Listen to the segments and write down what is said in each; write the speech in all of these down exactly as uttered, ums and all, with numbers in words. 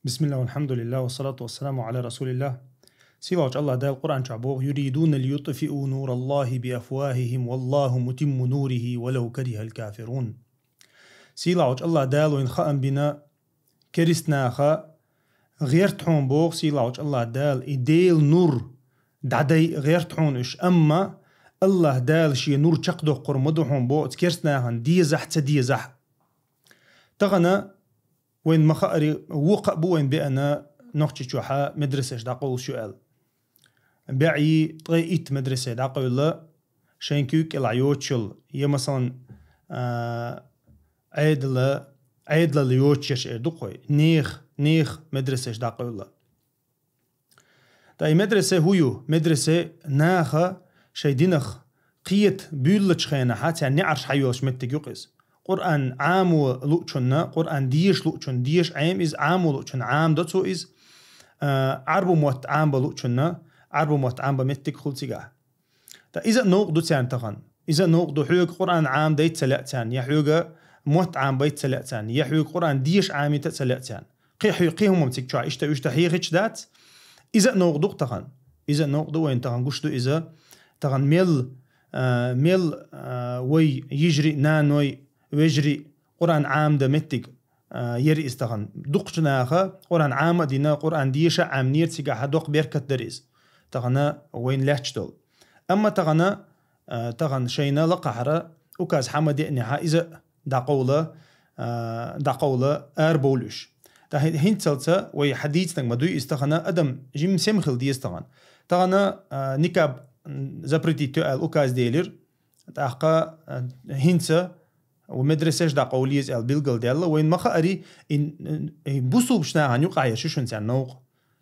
بسم الله والحمد لله والصلاة والسلام على رسول الله. Сийлахьчу Аллах Дала Къуръан чохь боху: «يريدون ليطفئوا نور الله بأفواههم والله متم نوره ولو كره الكافرون». Сийлахьчу Аллах Дала вайна хаам бина керист наха гӀерта хьуна боху сийлахьчу Аллах Дала, и Делан нур дӀадай гӀерта хьуна уьш, амма Аллах Дала шен нур чекхдоккхур ма ду хьуна боху оцу керст нахана дезахь а, ца дезахь а. Тахана вайн ма хаари, вукху а бу вайн беана Нохчийчохьа медресеш дӀакъовлуш ю аьлла. БӀе ткъе итт медресе дӀакъевлла, шайн куьйга кӀелахь йоцуш йолу, я, масалан, а, Ӏедала, Ӏедалалла йоцуш ерш эр ду кхой, нехан, нехан медресеш дӀакъевлла. Ткъа и медресе хӀун ю? Медресе наха шайн динах кхета буьйлалучу хенахьа царна неӀарш хьайолуш меттиг ю-кх иза. Къуръан Ӏамо луучунна, Къуръан деша луучунна деша Ӏема иза, Ӏамо луучунна Ӏамадо цо иза, а, Ӏарбу мотт Ӏамабан луучунна Ӏарбу мотт Ӏамабан меттиг хуьлу цигахь. Ткъа иза а новкъа ду царна тахана. Иза а новкъа ду, хьоьга Къуръан Ӏамадайта ца лаьа царна, я хьоьга мотт Ӏамабайта ца лаьа царна, я хьоьга Къуръан деша Ӏамийта а ца лаьа царна. Кхин хьоьга кхин хӀума цига чохь иштта, иштта хьехийча дац. Иза а новкъа ду-кх тахана. Иза а новкъа ду вайна тахана, гуш ду иза. Тахана мел, а, мел, а, вай йижарий, наной, вежарий Къуръан Ӏамадан меттиг, а, яра иза тахана. Дукхачу наха Къуръан Ӏама а дина, Къуръан деша а Ӏаминера, цигахьа доккха беркат дара иза. Тахана вайна лаьтташ долу. Амма тахана, а, тахана шайна лакхахьара указ хьан ма деънехьа, иза а дӀакъовла, а, дӀакъовла арабовлу уьш. Ткъа хӀин-, хӀинццалца вай хьан дийцинарг ма дуй иза тахана, адам жимма сема хила деза тахана. Тахана, а, никаб, м, запретить ю аьлла указ делира. ТӀаккха, а, хӀинца ву медресеш дӀакъовла еза аьлла билгалдаьлла, вайна ма хаари, и, и бусулбачу нахана юкъахь ерш ю шуна царна новкъа.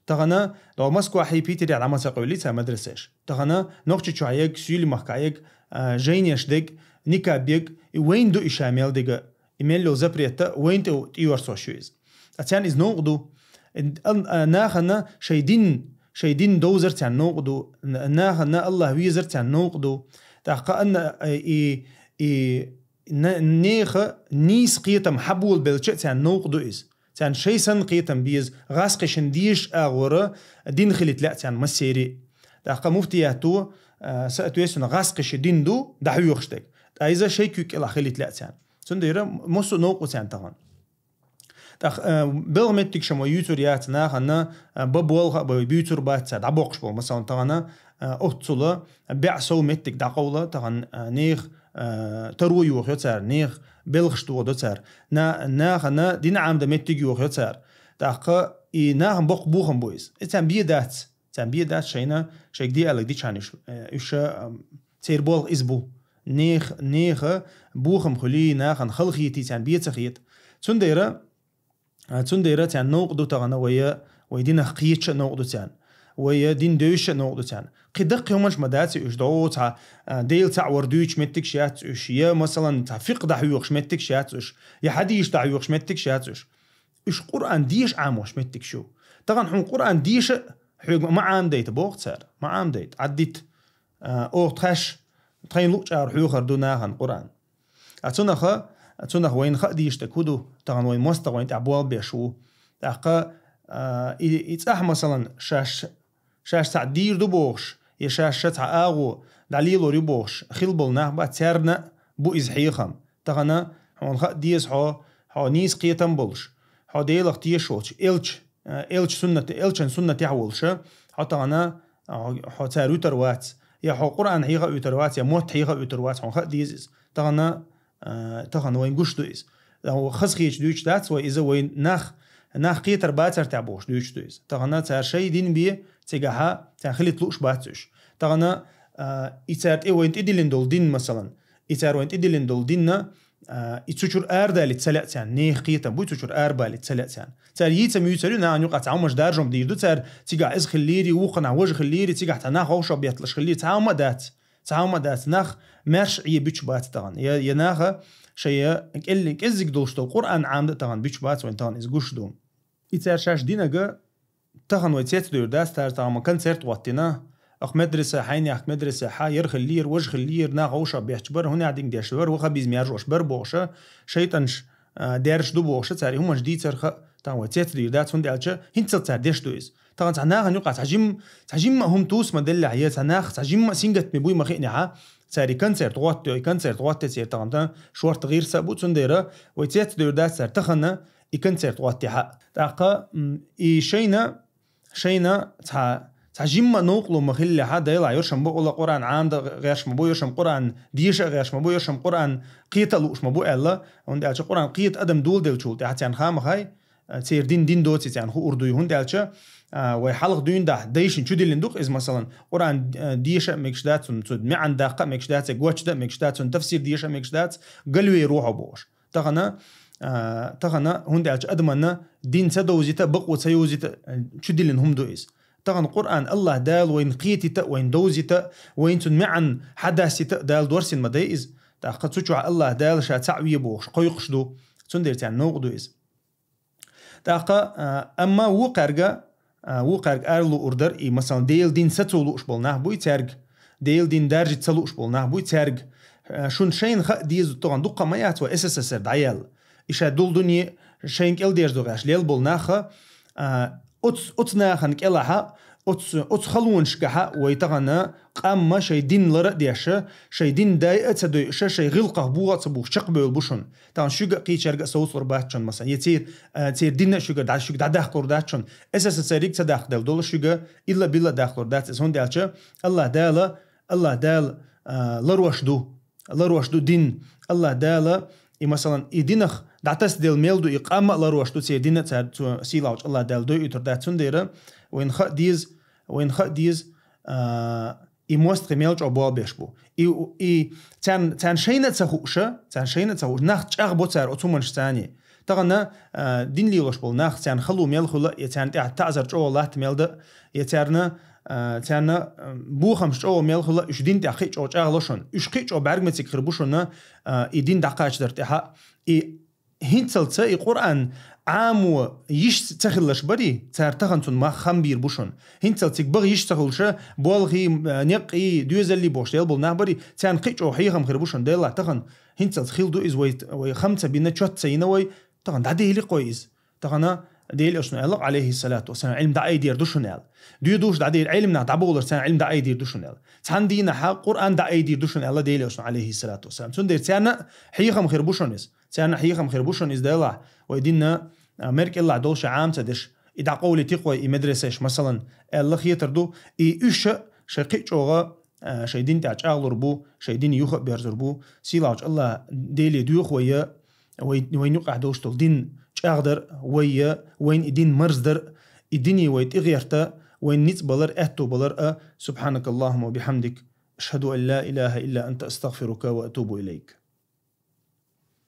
Тахана, догӀу Москвахьий, Питерехь дӀа ма ца къевллий цара медресеш. Тахана Нохчийчохь ерг, Суьйлийн махкахь ерг, а, жайнеш дерг, никаб ерг, и вайна ду и ша мел дерг а, и мел йолу запрет а вайна тӀе, тӀеоьрсош ю иза. Ткъа царна иза новкъа ду. Ан-, а, нахана шайн дин, шайн дин довзар царна новкъа ду. Н-, нахана Аллах везар царна новкъа ду. ТӀаккха анна, а, и, и, на-, нехан нийса кхетам хьан болабелча а царна новкъа ду иза. Царна шайн санна кхетам беза, гӀазкхишна дезачу агӀора дин хилийта лаьа царна массеран а. ТӀаккха муфтиято, а, соответственно, гӀазкхишна дин ду дӀахьоьхуш дерг. Ткъа иза шайн куьг кӀелахь хилийта лаьа царна. Цундела массо а новкъа ду царна тахана. ТӀаккха, а, белхан меттигаш ма юьйцур яц нахана, а, бан болх а бан буьйцур бац цара дӀабоккхуш болу. Масалан, тахана, а, оццула бӀе сов меттиг дӀакъовла, тахана, а, нехан, а, таро йохайо цара, нехан белхаш дохадо цара. На-, нахана дин Ӏамадан меттиг йохайо цара. ТӀаккха и нахана боккха бохам бу иза. И царна бен дац. Царна бен дац шайна, шайга де аьлларг дичахьана уьш, э, уьш, ам, церан болх иза бу. Нех-, нехан бохам хуьлий, нахана халахетий царна бен ца хета. Цундела, а, цундела царна новкъа ду тахана вай, вай динах кхеташ а новкъа ду царна. Вай дин девзаш а новкъа ду царна. Кхин даккхий хӀуманаш ма дац уьш, догӀу цхьа, а, Дела цхьаъ вар дуьйцуш меттигаш яц уьш, я, масалан, цхьа фикъхӀ дӀахьоьхуш меттигаш яц уьш, я хьадисаш дӀахьоьхуш меттигаш яц уьш. Уьш Къуръан деша Ӏамош меттигаш ю. Тахана хьуна Къуръан деша а хьоьга ма Ӏамадайта боху цара. Ма Ӏамадайта, Ӏаддита. А, оха тхаьш, тхайна луъучу агӀор хьоьхур ду нахана Къуръан. А цунах, цунах вайна хаа дезаш дерг хӀун ду, тахана вайн мостагӀа вайна тӀехь болх беш ву. ТӀаккха, а, и, и цӀахь, масалан, шаьш, шаьш цхьаъ дийр ду бохуш, я шаьш ша цхьа агӀо дӀалелор ю бохуш, хилла болу нах бац, царна а бу иза хьехам. Тахана хьуна хаа деза хьо, хьо нийса кхетам болуш, хьо Делах тешаш волчу элча, э, элча суннат, элчан суннатехь волуша, хьо тахана, э, хьо цара вуьтур вац, я хьо Къуръан хьеха а вуьтур вац, я мотт хьеха а вуьтур вац, хьуна хаа деза иза. Тахана, э, тахана вайн гуш ду иза. Э, хазахеташ дуьйцуш дац вай иза, вай нах, нах кхетар бацар тӀехь бохуш дуьйцуш ду иза. Тахана цара шайн дин бен цигахьа, царна хилийта лууш бац уьш. Тахана, э, и цара тӀе вайна тӀедиллина долу дин, масалан, и цара вайна тӀедиллина долу динна, а, и цу чуьра арадалийта ца лаьа царна, нехан кхетам буй цу чуьра арабалийта ца лаьа царна. Цара йийца муьйцар ю, нахана юкъахь цхьа хӀуманаш даржам дийр ду цара, цигахь иза хиллийрий, вукханахь важа хиллийрий, цигахь цхьа нах вовшах бетталаш хиллийрий, цхьа хӀума а дац. Цхьа хӀума а дац. Нах маьрша Ӏе буьтуш бац тахана. Я, я наха шайн кӀел-, кӀеззиг долуш долу Къуръан Ӏамадан тахана буьтуш бац, вайн тахана иза гуш ду. И цара шаьш динага тахана вай цецдуьйр дац, цара тахана концерт хӀоттийна, оха медресе, хьайнехк медресе, хьан яра хиллера, важа хиллера, нах вовшах бетташ бара, хӀунда дин деш бара, ваххабизм яржош бара бохуша, шайтӀанаш, а, дерш ду бохуша, цара и хӀуманаш дийцар хаьа, Тахан вай цецдийр дац, хӀунда аьлча хӀинццал цар деш ду иза. Тахан цхьа нахана юкъа цхьа жим, цхьа жимма хӀума тусма деллехь, е цхьа нах цхьа жимма сингаттаме буй ма хиънехьа, цар и концерт гӀоттайо, и концерт гӀоттайо цер тахан шорта гӀирса а бу, цундела вай цецдийр дац цар тахана и концерт гӀоттехьа. ТӀаккха м, и шайна, шайна цхьа, цхьа жимма новкъарло ма хиллехьа, Дела йоршам бу, Къуръан Ӏамда гӀерш ма бу, йоршам Къуръан деша а гӀерш ма бу, йоршам Къуръан кхета а лууш ма бу аьлла, хӀунда аьлча Къуръан кхета адам доладелчул тӀехьа царна хама хай, цер дин дин доций царна хуур дуй, хӀунда аьлча а, вай хьалха дуьйна дахь дайшин чу диллина ду-кх иза, масалан, Къуръан а, деша а мегаш дац цунна, цу маьӀан даккха а мегаш дац, е гочда а мегаш дац цунна, тафсир деша а мегаш дац, галвей рохьо бохуш. Тахана, а, тахана, хӀунда аьлча адаманна дин ца довзийта, бакъо ца йовзийта, а, чу диллина хӀума ду иза. Тахана Къуръан АллахӀ Дала вайна кхетийта, вайна довзийта, вайна цун маьӀан хьадасийта Дала дорсийна ма дай иза. ТӀаккха цу чохь АллахӀ Дала ша цхьаъ ве бохуш кхойкхуш ду, цундела царна новкъа ду иза. ТӀаккха, а, амма вукхаьрга, а, вукхаьрга ара луур дара, и, масалан, Делан дин сацо лууш болу нах буй цаьрга, Делан дин даржийта ца лууш болу нах буй цаьрга. А, шуна шайна хаа деза тахана дуккха ма яц вай СССР дӀаяьлла. И ша дул дуьне шайна кӀел дерзо гӀаш лел болу нах, а, оц-, оцу нахана кӀелахьа, оцу, оцу халонашкахьа вай тахана къамма шайн дин лара а деша, шайн дин дай а ца дойуша, шайн гӀиллакхах буху а ца бухуш чекхбевлла бу шуна. Тахана шуьга а кхечаьрга а совцалур бац шуна, масалан, я цер, а, цер дин а шуьга дӀа-, шуьга дӀадаккхалур дац шуна. СССР-иг ца даккха делла долу шуьга илла-билла даккхалур дац иза, хӀунда аьлча АллахӀ Дала, АллахӀ Дала, а, ларош ду. Ларош ду дин. АллахӀ Дала, и, масалан, и динах дӀатасделла мел ду, и къам а ларош ду, церан дин а цара цу сийлахьчу АллахӀ Дала дойуьйтур дац. Цундела вайна хаа деза, вайна хаа деза, а, и мостагӀий мел чӀогӀа болх беш бу. И, и царна, царна шайна а ца хууша, царна шайна а ца хууша, нах чӀагӀбо цара оцу хӀуманаш царний. Тахана, а, дин лелош болу нах, царна хало мел хуьла, я царна тӀехь таӀзар чӀогӀа латта мел дан, я царна, а, царна, а, бохамаш чӀогӀа мел хуьла, уьш дин тӀехь кхин а чӀогӀа чӀагӀло шуна. Уьш кхин а чӀогӀа бӀаьрг мециг хир бу шуна, а, и дин дӀакхачадар тӀехьа. И хӀинццалца и Къуръан Ӏамо йиш ца хилалаш барий, цара тахана цунна мах хам бийр бу шуна. ХӀинццалцига баха йиш ца хуьлуша, болхий, а, некъий, доьзаллий бохуш дел болу нах барий, царна кхин а чӀогӀа хьехам хир бу шуна, Делахь тахана. ХӀинццалц хила ду иза вай, вай хам ца бина, чот ца йина вай, тахана дӀаделикх вай иза. Тахана Дела Элчано аьлла, алейхиссалату вассалам, Ӏилма дӀаайдийр ду шуна аьлла. Дуьйдуш дӀадийр, Ӏилманах дӀаболар царна Ӏилма дӀаайдийр ду шуна аьлла. Цхьана дийнахьа Къуръан дӀаайдийр ду шуна аьлла Дела Элчано, алейхиссалату вассалам. Цундела царна а хьехам хир бу шуна иза. Царна а хьехам хир бу шуна иза Делахь, вай динна, а, меркӀеллахь долуш Ӏама ца деш. И дӀакъовлийтикх вай, и медресеш, масалан, аьлла хетар ду. И уьш а шайн кхин а чӀогӀа, а, шайн дин тӀехь чӀагӀлур бу, шайн дин юха а берзур бу. Сийлахьчу АллахӀ Деле доьху вай, вай, вайна юкъахь долуш долу дин чӀагӀдар вай, вайна и дин марздар, и дине вай тӀегӀерта, вайна ницкъ балар, аьтто балар а. سبحانك اللهم وبحمدك، أشهد أن لا إله إلا أنت، أستغفرك وأتوب إليك.